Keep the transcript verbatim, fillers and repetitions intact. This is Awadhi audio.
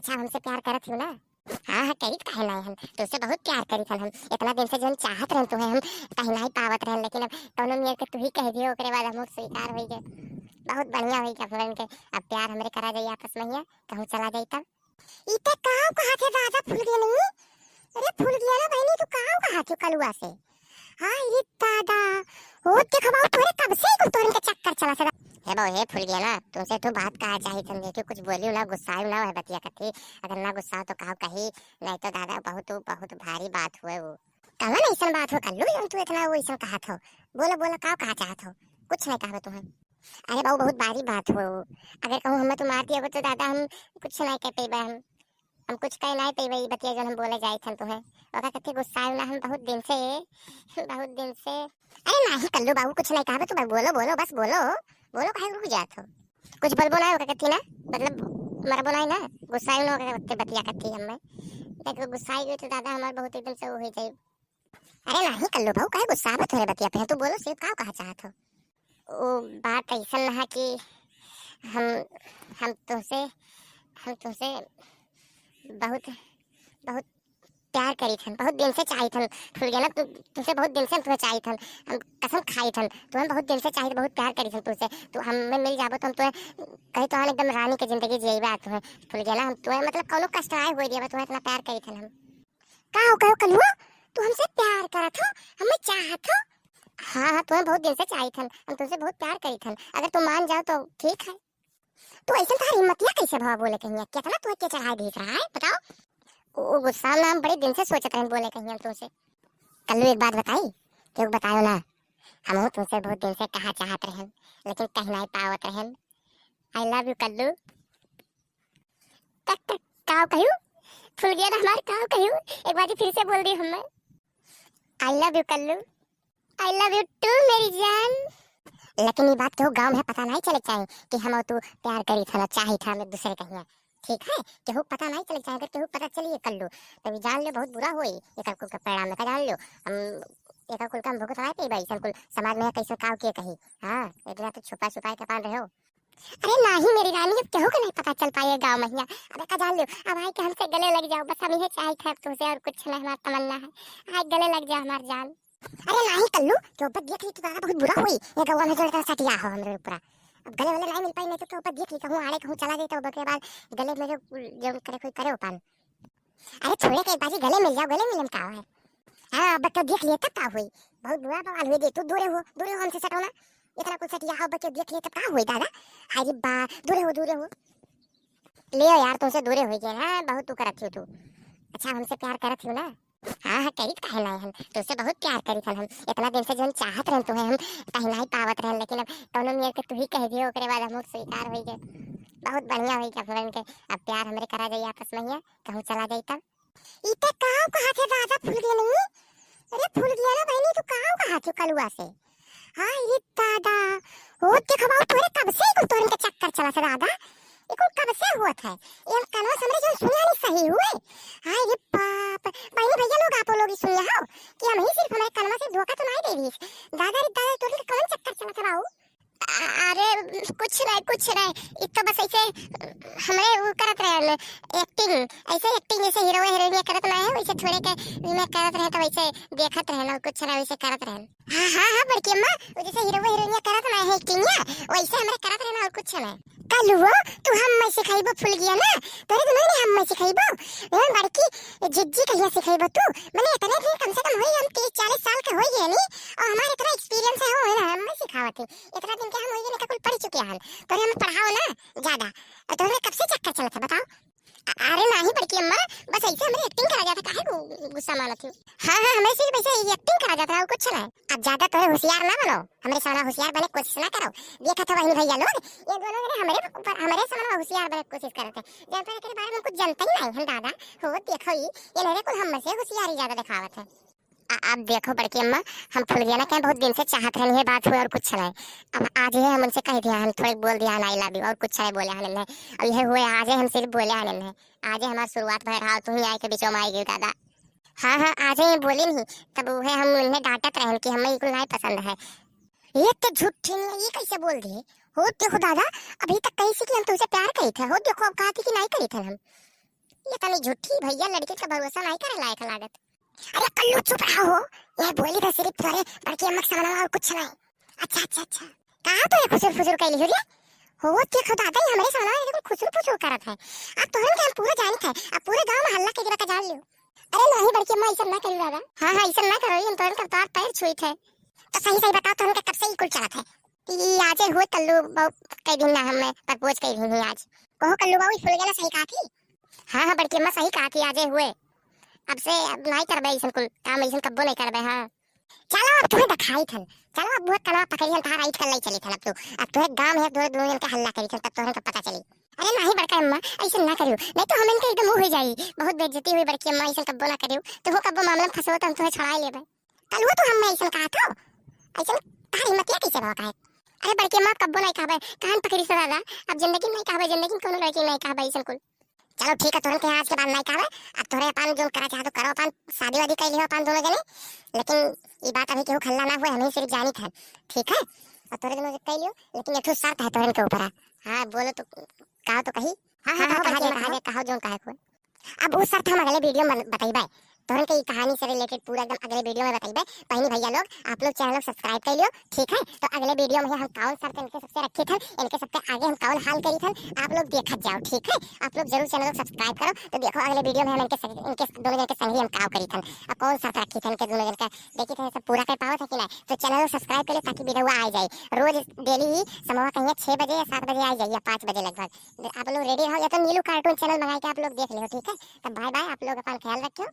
अच्छा, हमसे प्यार करत हो ना? हाँ, हाँ, करीत काहे नाहीं हम? तुमसे बहुत प्यार करीत हन हम। इतना दिन से जौन चाहत रहन तुहे हम, कहीं नाहीं पावत रहन, लेकिन अब कौनो मेर के तू ही कह दियो, ओकरे बाद हम स्वीकार होइ गए। बहुत बढ़िया होइ गए हमरन के। अब प्यार हमरे करा जाई आपस में हिया, कहूँ चला जाई तब। ई ते काव कहा थे दादा फुलगेनी? अरे फुलगेना बहिनी, तू काव कहा थे कलुआ से? हाँ, ये दादा, ओ देखो बाबू, तोरे कब से कुल तोरन के चक्कर चला सदा। हे बाबू, हे फुलगेना, तुमसे तू बात कहा चाहित हन, देखियो कुछ बोलियो ना, गुस्सायो ना, वह बतिया कथी। अगर ना गुस्साओ तो काव कही, नाहीं तो दादा बहुत, बहुत भारी बात हुए वो। कवन ऐसन बात हो कल्लू, जौन तू इतना वो ऐसन कहत हो? बोलो, बोलो, काव कहा चाहत हो? कुछ नाहीं कहबे तुहे। अरे बाबू, बहुत भारी बात हो, अगर कहूँ हमें तू मार दिया तो दादा हम कुछ नाहीं कह पेबे हम। हम कुछ कह नाहीं पइबे, ई बतिया जौन हम बोले जाइत हन तुहे। ओका कथी गुस्सायो ना, हम बहुत दिन से, बहुत दिन से। अरे नाहीं कल्लू बाबू, कुछ नाहीं कहबे तू, बोलो, बोलो, बस बोलो, बोलो, काहे रुक जात हो? कुछ बोलबो ना ओका कथी ना, मतलब मरबो नाहीं ना, गुस्सायो ना ओका कथी बतिया कथी हमें। देखो गुस्साई गई तो दादा हमार बहुत एकदम से वो हो जाई। अरे नाहीं कल्लू बाबू, काहे गुस्साबत हो रे बतिया पे? तू बोलो, सिर्फ काव कहा चाहत हो? ओ बात ऐसन रहा कि हम, हम तुमसे, हम तुमसे बहुत, बहुत प्यार करीत हन, बहुत दिन से चाहित हन। फुलगेना, तू, तुमसे बहुत दिन से हम तुहे चाहित हन, हम कसम खाइत हन, तुहे हम बहुत दिन से चाहित, बहुत प्यार करीत हन तुमसे। तू हमें मिल जाबो तो हम तुहे कहीं तो हम एकदम रानी के जिंदगी जियबा तुहे। फुलगेना, हम तुहे मतलब कौनो कष्ट नाहीं होए दियबा, तुहे इतना प्यार करीत हन हम। का हो कहो कलुआ, तू हमसे प्यार करत हो, हमें चाहत हो? हाँ, हाँ, तुहे बहुत दिन से चाहित हन, हम तुमसे बहुत प्यार करीत हन, अगर तुम मान जाओ तो ठीक है। तू ऐसन तोहार हिम्मतिया कैसे भवा बोले कहिया? कितना तुहे के चढ़ाए भेज रहा है, बताओ। ओ, ओ गुस्सा में हम बड़े दिन से सोचत रहन बोले कहिया तुमसे। कल्लू, एक बात बताई, क्यों बताओ ना, हम तुमसे बहुत दिन से कहा चाहत रहन, लेकिन कह नाहीं पावत रहन। I love you कल्लू। तक, तक, काव कहियो? फुलगेना हमार, काव कहियो? एक बार फिर से बोल दी हमें। I love you कल्लू। I love you too मेरी जान। लेकिन ये बात केहू गाँव में पता नाहीं चले चाहे कि हम और तू प्यार करी था ना, चाही था हम एक दूसरे कहिया, ठीक है? केहू पता नाहीं चले चाहे, अगर केहू पता चलिए कल्लू, तभी जान लो बहुत बुरा होई। एकर कुल का परिणाम का जान लो, हम एकर कुल का हम भुगत नाहीं पइबे, ऐसन कुल समाज में कैसे काव के कही। हाँ, इतना तो छुपा छुपा के पान रहो। अरे नाहीं मेरी रानी, अब केहू के नाहीं पता चल पाए गाँव महिया। अबे का जान लो, अब आए के हमसे गले लग जाओ, बस हम यह चाहित है तुमसे, और कुछ नाहीं हमार तमन्ना है। आए गले लग जाओ हमार जान। अरे नाहीं कल्लू, केहू बस देख ली तो दादा बहुत बुरा होई। ये गौवा में जोड़े सटिया हो हमरे ऊपर। अब गले वाले नाहीं मिल पाई, नाहीं तो केहू बस देख ली, कहूँ आड़े कहूँ चला जाए तो ओकरे बाद गले में जो, जो करे कोई करे ओपन। अरे छोड़े के एक बाजी गले मिल जाओ, गले मिले में का है? हाँ, अब तो देख लिए तब का हुई, बहुत बुरा बवाल हुई। दे तू दूरे हो, दूरे हो हमसे सटो ना, इतना कुछ सटिया हो, बच्चे देख लिए तब का हुई दादा? हाय रे बा, दूरे हो, दूरे हो। ले यार, तुमसे दूरे हो गए, हाँ, बहुत तू करत हो तू। अच्छा, हमसे प्यार करत हो ना? हाँ, हाँ, करीत काहे नाहीं हम, तुमसे बहुत प्यार करीत हन हम। इतना दिन से जौन चाहत रहन तुहे हम, कहीं नाहीं पावत रहन, लेकिन अब कौनो मेर के तू ही कह दियो, ओकरे बाद हम स्वीकार हो गए। बहुत बढ़िया हो गया हमरन के, अब प्यार हमरे करा जाई आपस में हिया, कहूँ चला जाई तब। ई ते काव कहा थे दादा फुलगेनी? अरे फुलगेना बहिनी, तू काव कहा थे कलुआ से? हाँ, ये दादा, ओ देखो बाबू, तोरे कब से कुल तोरन के चक्कर चला था दादा? ये कुल कब से हुआ था? ये हम कनवा से हमरे जो सुनिया नहीं सही हुए। हाँ, ये बाप, बहिनी भैया लोग, आप लोग ही सुनिया हो कि हम ही सिर्फ हमारे कनवा से धोखा तो नाहीं दे रही। दादा रे दादा, तोरन के कौन चक्कर चला था बाबू? अरे, कुछ नाहीं, कुछ नाहीं। इ तो बस ऐसे हमरे वो करत रहे न, acting, ऐसे acting जैसे हीरो हीरोइन करत नाहीं है, वैसे थोड़े के में करत रहे तो वैसे देखत रहे न, कुछ नाहीं वैसे करत रहे न। हाँ, हाँ, हाँ, बड़की अम्मा, वो जैसे हीरो हीरोइन करत नाहीं है acting, वैसे हमरे करत रहे न, और कुछ नाहीं। कलुओ, तू हम में सिखाइबो फुलगेना, तोरे दुनो ने हम में सिखाइबो। ए बड़की जिज्जी कहिया सिखाइबो तू? मने इतने दिन कम से कम होई, हम तीस चालीस साल के होई गए नी, और हमारे इतना experience है, हो ना, हम में सिखावत है। इतना दिन के हम होई गए, इनका कुल पढ़ चुके हन, तोरे हमें पढ़ाओ ना ज्यादा। और तोरे कब से चक्कर चलत है, बताओ? अ-, अरे नाहीं बड़की अम्मा, बस ऐसे हमरे acting करा जाता, काहे गु-, गुस्सा मानत हो? हाँ, हाँ, हमरे सिर्फ ऐसे ही acting करा जाता है, और कुछ नाहीं। अब ज्यादा तोरे होशियार ना बनो, हमरे सामने होशियार बने कोशिश ना करो। देखा था बहिनी भैया लोग, ये दोनों जने हमरे ऊपर, हमरे सामने होशियार बने कोशिश करते हैं, जब तक एकरे बारे में कुछ जानते ही नाहीं हम दादा। हो देखो, ये, ये मेरे कुल हम में से होशियारी ज्यादा दिखावत है। आ, अब देखो बड़की अम्मा, हम फुलगेना के बहुत दिन से चाहत रहनी है, बात हुए और कुछ नाहीं। अब आज ही हम उनसे कह दिया, हम थोड़े बोल दिया, I love you, और कुछ नाहीं बोले हन इन्हें। अब यह हुए आज ही हम सिर्फ बोले हन इन्हें, आज ही हमारी शुरुआत भर रहा, तू ही आए के बीचों में आई गई दादा। हाँ, हाँ, आज ही बोली नहीं, तब वह हम उन्हें डांटत रहन कि हमें ये कुल नाहीं पसंद है। ये तो झूठी नहीं है, ये कैसे बोल दिए? हो देखो दादा, अभी तक कही सी कि हम तुमसे प्यार करी थे, हो देखो अब कहा थी कि नाहीं करी थे हम। ये तनी झूठी भैया लड़की का भरोसा नहीं करे लायक लागत। अरे कल्लू चुप रहो, ये बोली तो सिर्फ तोरे बड़की अम्मा के सामने और कुछ नहीं। अच्छा, अच्छा, अच्छा। कहाँ तो ये खुसुर फुसुर कैली हो रे? हो के खुद आता ही हमरे सामने एकदम खुसुर फुसुर करत है। अब तोहन के हम पूरा जानत है, अब पूरे गांव में हल्ला के गिरा के जान लियो। अरे नहीं बड़की अम्मा, ऐसा ना करियो दादा। हाँ, हाँ, ऐसा ना करो, इन तोहन का तोर पैर छुई थे। तो सही सही बताओ, तोहन का कब से ई कुल चलत है? ई आजे हुए कल्लू बाऊ कई दिन ना हमें प्रपोज कई दिन ही आज। ओहो कल्लू बाऊ, ई फूल गेला सही कहा थी? हाँ, हाँ, बड़की अम्मा सही कहा थी, आजे हुए। अब से अब नहीं करबे ऐसन कुल काम, ऐसन कब्बो नहीं करबे, हाँ। चलो अब तुम्हें दिखाई थन, चलो अब बहुत कनवा पकड़ी हन, तहार राइट कर लाई चली थन अब तू। अब तुम्हें गांव में दोनों, दोनों जन के हल्ला करी थन, तब तोहन का पता चली। अरे नहीं बड़का अम्मा, ऐसे ना करियो, नहीं तो हम इनके एकदम मुंह हो जाई। बहुत बेइज्जती हुई बड़की अम्मा, ऐसे कब्बो ना करियो, तुमको कब्बो मामला में फंसो तो हम तुम्हें छुड़ाई लेबे। कलुआ तो हम ऐसे कहा था, ऐसे तारी हिम्मत या कैसे भाव का है? अरे बड़की अम्मा कब्बो नहीं कहबे, कान पकड़ी से दादा, अब जिंदगी में नहीं कहबे, जिंदगी में कोनो लड़की नहीं कहबे ऐसे कुल। चलो ठीक है, तोहन के आज के बाद नहीं कहबे। अब तोहरे अपन जो करा चाहत हो करो, अपन शादी वादी कर लियो अपन दोनों जने, लेकिन ये बात अभी केहू हल्ला ना हुए, हम ही सिर्फ जानी था, ठीक है? और तोहरे दोनों जने कर लियो, लेकिन एक ठो शर्त है तोहन के ऊपर। हाँ बोलो तो, कहो तो कही। हाँ, हाँ, हाँ, कहा जाए, कहा जाए, कहो जो कहे को। अब वो शर्त हम अगले वीडियो में बताइबे। तोहन के ई कहानी से रिलेटेड पूरा एकदम अगले वीडियो में बताइबे। पहली भैया लोग, आप लोग चैनल को सब्सक्राइब कर लियो, ठीक है? तो अगले वीडियो में हम कौन शर्त इनके सबसे रखी थन, इनके सबसे आगे हम कौन हाल करी थन, आप लोग देखत जाओ, ठीक है? आप लोग जरूर चैनल को सब्सक्राइब करो। तो देखो अगले वीडियो में हम इनके संग, इनके दोनों जन के संग ही हम काव करी थन, और कौन शर्त रखी थन इनके दोनों जन का, देखी थन सब पूरा कर पावत है कि नहीं। तो चैनल को सब्सक्राइब कर ले ताकि वीडियो आ जाए रोज डेली ही। समवा कहीं छः बजे या सात बजे आ जाइए, पाँच बजे लगभग। आप लोग रेडी रहो, या तो नीलू कार्टून चैनल मंगा के आप लोग देख लियो, ठीक है? तब बाय बाय, आप लोग अपन ख्याल रखियो।